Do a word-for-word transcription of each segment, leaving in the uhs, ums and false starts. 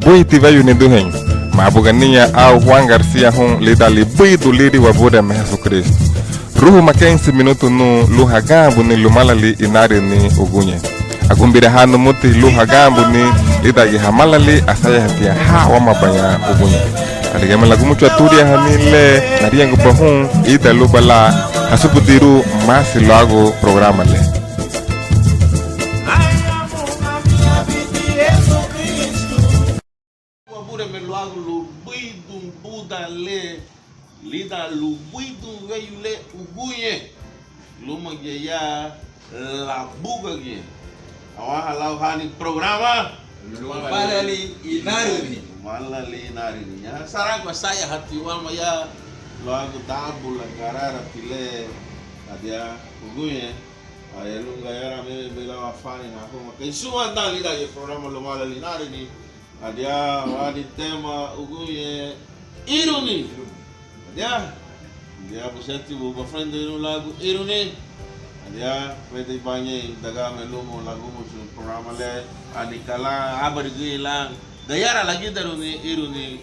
Buiti weyu niduheñu, mábuga niña au Juan García hun lidan libuidun liri Wabureme Hesukrístu. Ru humá keinsi minutu nun lun haganbuni Lumalali Inarüni uguñe. Agunbiraha numuti lun haganbuni lídangiñe hamalali asayahatiña ha wámabaña uguñe. Lárigiame lagumuchun aturiahani le, nariñaguba hun ida luba lan hasubudirun masi luagu programa le. Wabureme luagu lubuidun buda le, lidan lubuidun weyu le uguñe, lúmagiñe ya labugagiñe. Awanha lau hani programa Lumalali Inarüni. Lumalali Inarüni. Ya saragu asayahati wama ya luagu dabula gararati le, adia, uguñe. Aya lun gayara meme lau afani ha huma kei súnwandan lídangiñe programa Lumalali Inarüni. Adia, wani tema uguñe íruni. Adia, adia, busentibu bafurendeirun luagu íruni. Adia, wedebañein dagame lumoun lagumuchun programa le, ani ka lan ábarügüñein lan gayara lagidaruni íruni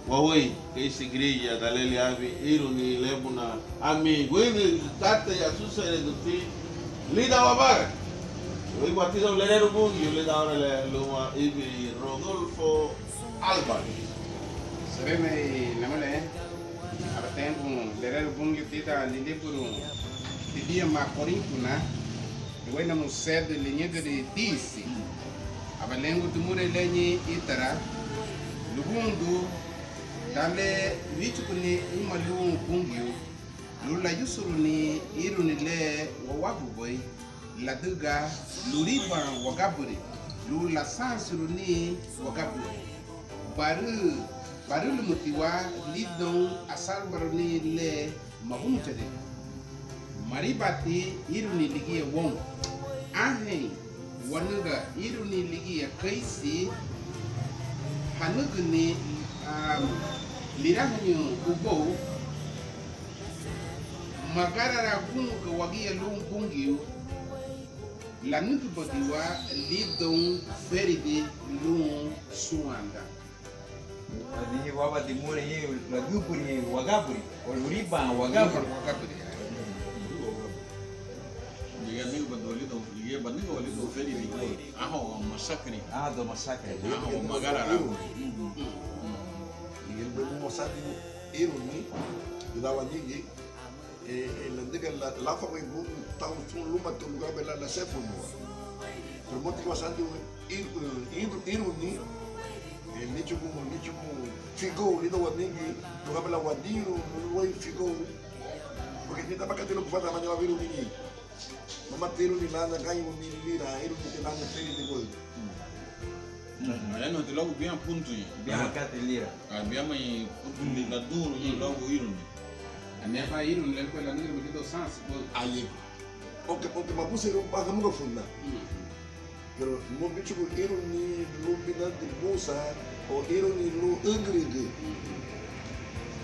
wawéi keisi gürigia. Dan le liabin íruni lébuna, ami wügüri katei asusereduti lidan wabagari. Wügüri bati lererun Bungiu lidan oura le luma íbiri Rodolfo Alba. Seremein, namule. Aba tengun lererun Bungiu tidan liliburun tibiaman Korintuna, luéinamu sedü, liñügüri disi. Aba lariñagun dimurei le ñein ítara: Lugundun dan le wíchuguni üma lun Bungiu lun layusuruni íruni le wawagubei, ladüga luriban wagaburi lun lasansiruni wagaburi. Barǘ, barǘ lumutiwa lidoun asalbaruni le magumuchaditi. Maribati íruni ligía woun. Anhein wanüga íruni ligía keisi, hanügüni, am, lirahüñü ubóu, magararagunga wagía lun Bungiu, lanügübadiwa lidoun féridi lun súnwandan. Anihein waba dimurei ñein lagüburi wagaburi, o luriban wagaburi. Luriban wagaburi. Ligía anügübadiwa lidoun, ligía banügüwa lidoun féridi. Anhawa masakürihan. Anhawa masakürihan. Anhawa magararagun. Ligía lun masakürihan íruni, lidan wanigi. E, e, ladüga la, láfabei Bungiu tau sun luma to lugabei lan lesefuruniwa. Pero mosu ti wasandiragun í-, í-, íruni, e, níchugun, níchugun figóu lidan wanigi, lugabei lan wadiirun luéi figóu. Porque ni tabá katei luagu furanda hamaña lau íruni ñein. Mama tiruni lana gañeiruni lira, íruni ti lana féridi guaü. Ayanuhati luagu biama puntu ñein. Biama katei lira. Ah, biama ñein puntu ñein ladurun ñein luagu íruni. Ani aban íruni le lubéi lanügüni lidoun sansi guaü. Aye. Aunque, aunque mabusenrun ban hamuga funa. Pero lun bíchugun íruni lun binati busan o íruni lun ügürügü.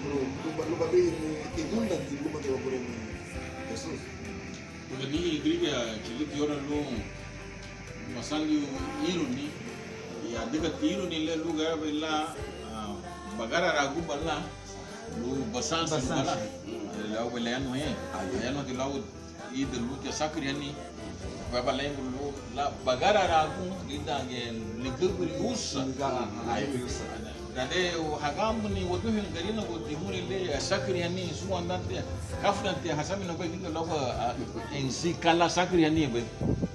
Pero lun ba, lun ba, lun ba, íruni igundanti luma de Wabureme Hesusu. Porque anihein gürigia chülüti oura lun basandirun íruni, adügati íruni le lun gayarabei lan, ah, bagararaguba lan, lun basansiruba lan. Basansiruba. Luagu le ayanuha, ayanuhati luagu ida lunti asakürihani, aba lariñagun lun lan bagararagun lídangiñe ligaburi usa. Ligaburi usa. Gade haganbuni waduheñu Garinagu dimurei le asakürihani súnwandan tia, káfurihan tia hasaminabei lidan luagu, ah, en sí ka lan asakürihanibei.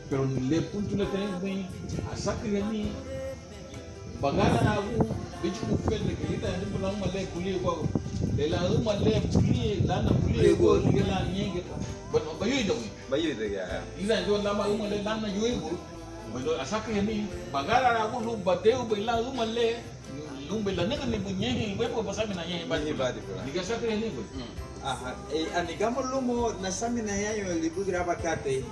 Pero le puntu le tariñagubei asakürihani bagararagun, bíchugun funa de que lidan hañadibu lan üma le kulieguagu, le lan üma le bulie, lana bulieguagu, ligía lan ñéingiñe. Bueno, bayuidagun. Bayuidagun, ah. Lidan yo lama üma le lana yuigu. Bueno, asakürihani bagararagun lun badeirubei lan üma le lunbei lanügüni bun ñeinhin lubéi buga basaminan ñeinhin badi. Ñeinhin badi buga. Ligía asakürihani bun. Aha. E, ani gama lumoun nasaminan ñañu libügürü aban katei.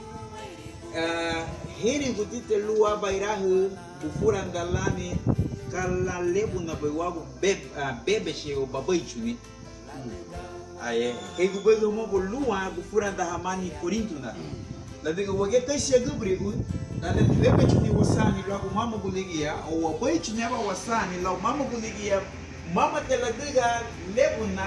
Ah, hénrenguti tia lun aban irahü bufuranda lani ka lan lébunabei uagu be-, ah, bebechuni o babeichuni. Aye, kei gubeirügü hamuga lúa gunfuranda hamani Korintuna. Ladüga wagía keisi agübürigu, Dan le webechuni wasaani luagu mámagu ligía, o wabeichuni aban wasaani luagu mámagu ligía, mámati ladüga lébuna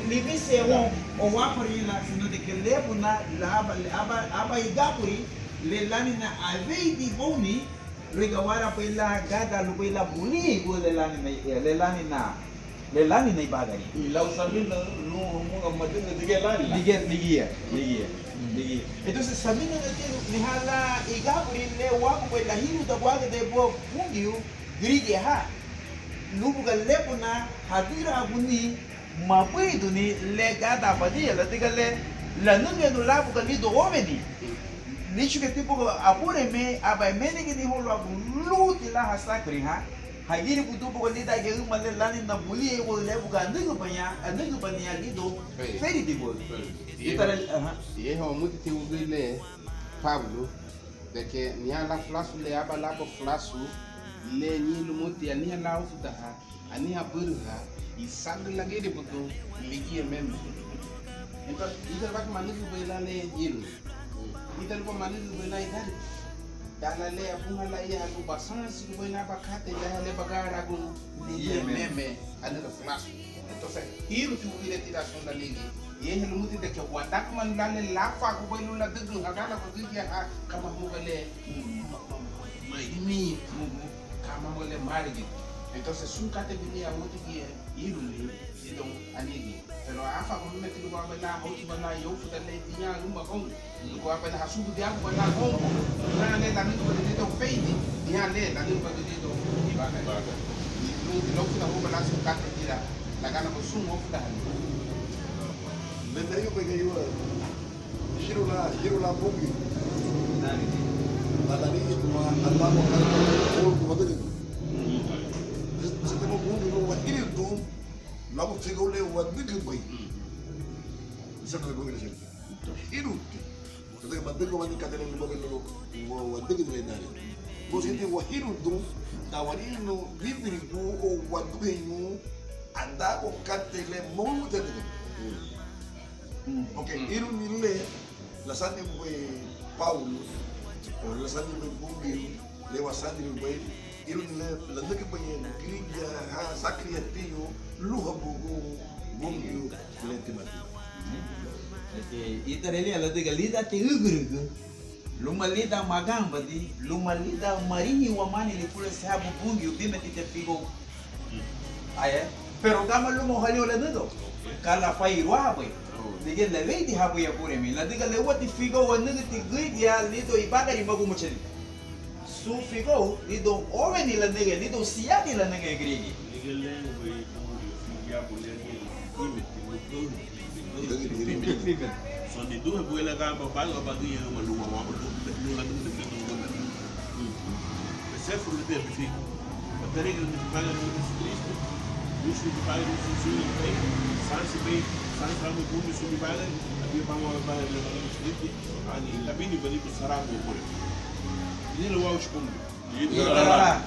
limisiahoun o wáfariña lan, sino de que lébuna aban, aban, aban igaburi le lánina aweiribouni, luéi gawarabei lan gadan lubéi lan bulieiguaü le lánina, le lánina, le lánina ibagari. Lau saminaü lun hamuga madügün ligía lánina. Ligía, ligía, ligía, ligía. Entonces, saminaü ladüga anihán lan igaburi le uágubei lahirudaguagüdei bua Bungiu gürigia ha, lun buga lébuna hadüraaguni mabuiduni le gádanbadía, ladüga le lanügüñanu lan buga lidoun óunweni. Líchugati buga Abureme aba emenigini houn luagu lunti lan hasakürihan, hagiribudun buga lídangiñe üma le lánina bulieiguaü le buga anügübaña, anügübaña lidoun féridigua. Ítara, aha. Ñein hamutiti wügüri le Pábulu de que anihán lan fulasu le aban labu fulasu le ñein lumuti anihán lan arufudahan, anihán bürüha, isagü lagiribudun ligía meme. Entonces, ítara luba manügübei lan le íruni, ítara luba manügübei lan igaribu, dan lan le abuha lan iyaha lun basansigubei lan aban katei le, le bagaragun ligía meme anüga fulasu. Entonces, íruni wügüri le tidan sun lanigi, ñeinha lumuti de que wadagimanu lan le láfagubei lun ladügün haganagua gürigia ha, kama hamuga le, mm, ma, ma, ma, mi, mm, mm, kama hamuga le marigiti. Entonces, sun katei biní amuti giñe íruni lidoun anigi. Pero áfaagumémeti lubá bei lan hóuchubei lan yóufuda le biña luma houn. Lun gayara bana hasubudiagubana houn, lun le lanügübadi lidoun feidi, ña le lanügübadi lidoun ibagari. Ibagari. Lun, lun lóufuda houn bana sun katei lira, laganagua sun hóufudahani. Mendariñu bei gayua, hiru lan, hiru lan Bungiu. Lanarihidun aban katei, Bungiu wadügüni. Busentina Bungiu lun wahiridun luagu figóu le wadügübei. Busentina Bungiu le Hiruti. Ladüga madügüwani katei le lubá lun wa-, wadügüni le inarüni. Busenti wahirudun, dan wariñagun wíbirigu o waduheñu, andagu katei le mosu adügüni. Porque íruni le lasandirubei Pábulu, o lasandirubei Bungiu, le wasandirubei, íruni le lanügübaña gürigia ha asakürihatiñu lúhaburugu Bungiu le Timoteo. Ítara liña ladüga lídanti ügürügü, luma lidan maganbadi, luma lidan marihin wamani lifulasehabu Bungiu, bímeti figóu. Aya, pero gama lumoun halía lanügün, ka lafayeirubei, ligía laweidihabei Abureme, ladüga le úati figóu anügüti gürigia lidoun ibagari magumuchaditi. Sun figóu lidoun óunweni lanügüña, lidoun siñati lanügüña gürigia. Sun niduhe buga le aganba bagü aban gürigia üma luma, luma, luma, luma. Esefurutiña bifigoun, batarigiti bibagari Hesukrístu, buiti bibagari Hesukrístu, sansibei, sansi hamuga Bungiu sun bibagari, abibagari bibagari le bibagari Hesukrístu, ani labinibadibu saragu Wabureme. Ida liña Wáguchi Bungiu. Ítara.